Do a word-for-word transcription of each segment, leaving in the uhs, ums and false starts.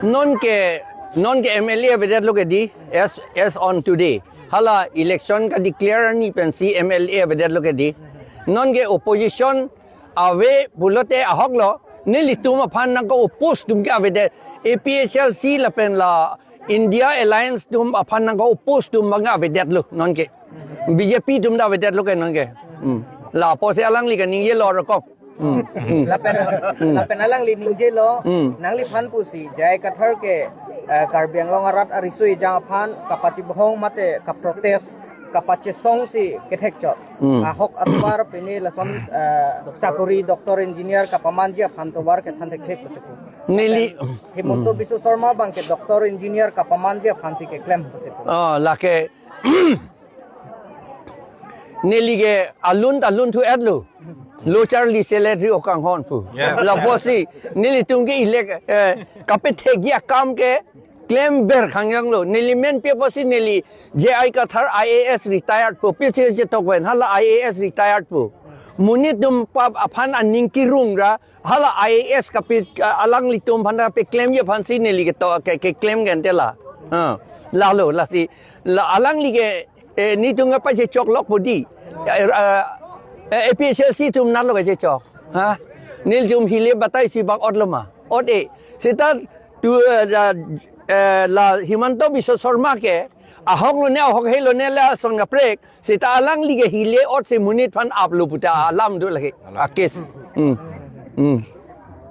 Non ke, non ke M L A avedetlo ke di, as, as on today. Hala election kadeclare arni pensi M L A avedetlo ke di. Non ke opposition ave pulote ahoklo, nelitum aphan nangke-oppose atum ke avedet. A P H L C lapen la India Alliance atum aphan nangke-oppose atum abang avedetlo non ke. B J P atum ta avedetlo ke non ke. Hmm. Lapusi alangli kaningjelo rokok. Hmm. Hmm. Lapen, Hmm. lapen alangli ningjelo, Hmm. nangliphan pusi, J I Kathar ke, eh, Karbi Anglong arat ariso ejang aphan, kapachibhong mate, kaprotest, kapachesong si kethekchot. Hmm. Ahok atovar pine lason, eh, sakori doctor engineer kapamanji aphan tovar kethan thekthek pusi pu. Neli Lapen Himanta Hmm. Biswa Sarma abang ke doctor engineer kapamanji aphan si keklem pusi pu. Oh, lake neli ke alun ta alun thu-etlo. Lo charli seletri okanghon pu. Yes. Lapusi, nelitum ke elect, eh, kapethekji akam ke klemver khangjanglo. Neli men pi apotsi neli J I Kathar I A S retired pu. Pi che chetok pen, hala I A S retired pu. Monit atum pap aphan aning kirung ra, hala I A S kapi, ah, alanglitum aphan kapeklemji aphansi neli ketok ke, keklem ke ante la. Ah, lalo, lasi, la alangli ke, eh, netum kapachechok lok pu di. Eh, eh, eh, A P H L C atum natlo kachechok. Ha? Nelitum hile batai si bak otlo ma. Ot-e. Seta tu, eh, la, eh, la Himanta Biswa Sarma ke, ahoklo ne, ahok helo ne lason kaprek. Seta alangli ke hile ot si monit aphan aplo puta alam do lake. Alam. Akes. Hmm. Hmm.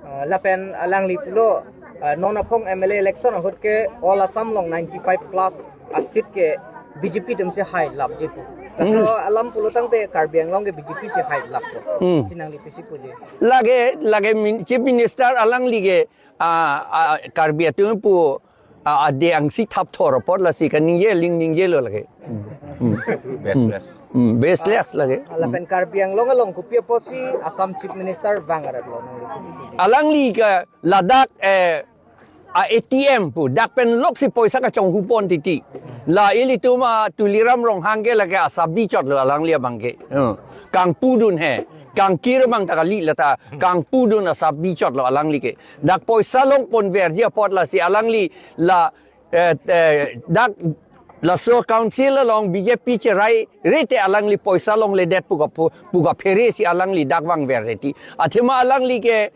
Ah, lapen alangli pulo, ah, non aphong M L A election ahut ke All Assam along ninety-five plus a-seat ke B J P atum si hailapji pu. Laso Hmm. alam pulo tangte Karbi Anglong ke B J P si hailappo. Hmm. Si nangli pisi puji. Lake, lake min-, Chief Minister alangli ke, ah, ah, Karbi atum pu, ah, ade angsi thap thor apot lasi kaningje aling ningjelo lake. Hmm. Hmm. Baseless. Hmm. Baseless lake. Ah, lapen Karbi Anglong along kopi apotsi Assam Chief Minister vang arat lo nangli pisi puji. Alangli ke ladak, eh, a-A T M pu, dak pen loksi poisa kachonghu pon titi. La ilitum a Tuliram Ronghang ke lake asabi chotlo alangli abang ke. Hmm. Kangpudun he, kangkir abang ta kali lata, kangpudun asabi chotlo alangli ke. Dak poisa long ponverji apot lasi alangli la, eh, eh, dak laso council along B J P cherai rete alangli poisa longledet pu ka pu, pu kaphere si alangli dak vangver titi. Athema alangli ke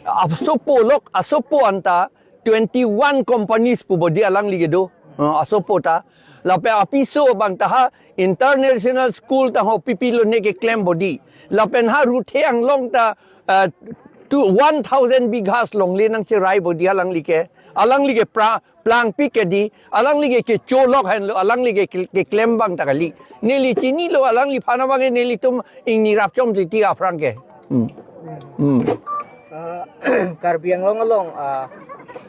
asopo lok, asopo anta twenty-one companies pu bodi alangli kedo. Uh, asopo ta. Lapen apiso abang ta ha international school ta ho pipilo ne keklem bodi. Lapen ha Ruthe Anglong ta, uh, to one thousand bighas longle nangcherai bodi alangli ke. Alangli ke pra, plangpik ke di, alangli ke kecho lok henlo, alangli ke, ke, keklem abang ta kali. Neli chinilo alangliphan abang ke nelitum ingni rapchom titi aphrang ke. Hmm. Hmm. Ah, Karbi Anglong along, ah,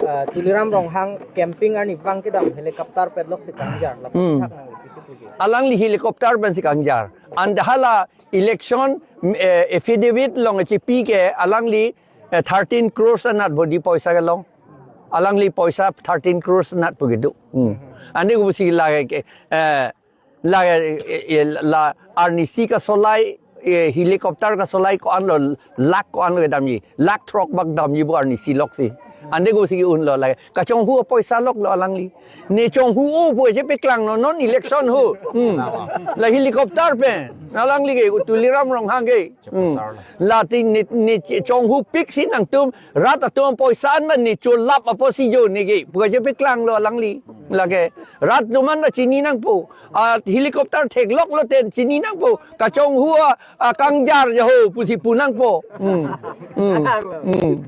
ah, Tuliram Ronghang camping arni vang kedam helicopter petlok si kangjar, laso Hmm. thak nangli pisi puji. Alangli helicopter pensi kangjar. Anta hala election, eh, affidavit along chepi ke alangli, eh, thirteen crores anat bodi poisa kelong. Alangli poisa thirteen crores anat pu kedo. Hmm. Ante kopusi lake ke, eh, la, eh, eh, la arnisi kasolai, eh, helicopter kasolai ko-anlo, lakh ko-anlo damji, lakh throk bak damji pu arnisi loksi. Ante kopusi ke-unlo lake. Kachonghu apoisa loklo alangli. Ne chonghu-o pu chepeklanglo non election ho. Hmm. La helicopter pen. Alangli ke Tuliram Ronghang ke. Hmm. Chepasar la. Lati ne, ne che-, chonghupik si nangtum rat atum poisa an ma ne cholap apotsi jo ne ke. Pu kachepeklanglo alangli. Lake rat atum an ma chini nangpo. A helicopter thekloklo ten chini nangpo. Kachonghu a, a kangjar ja ho pusi pu nangpo. Hmm. Hmm. Hmm.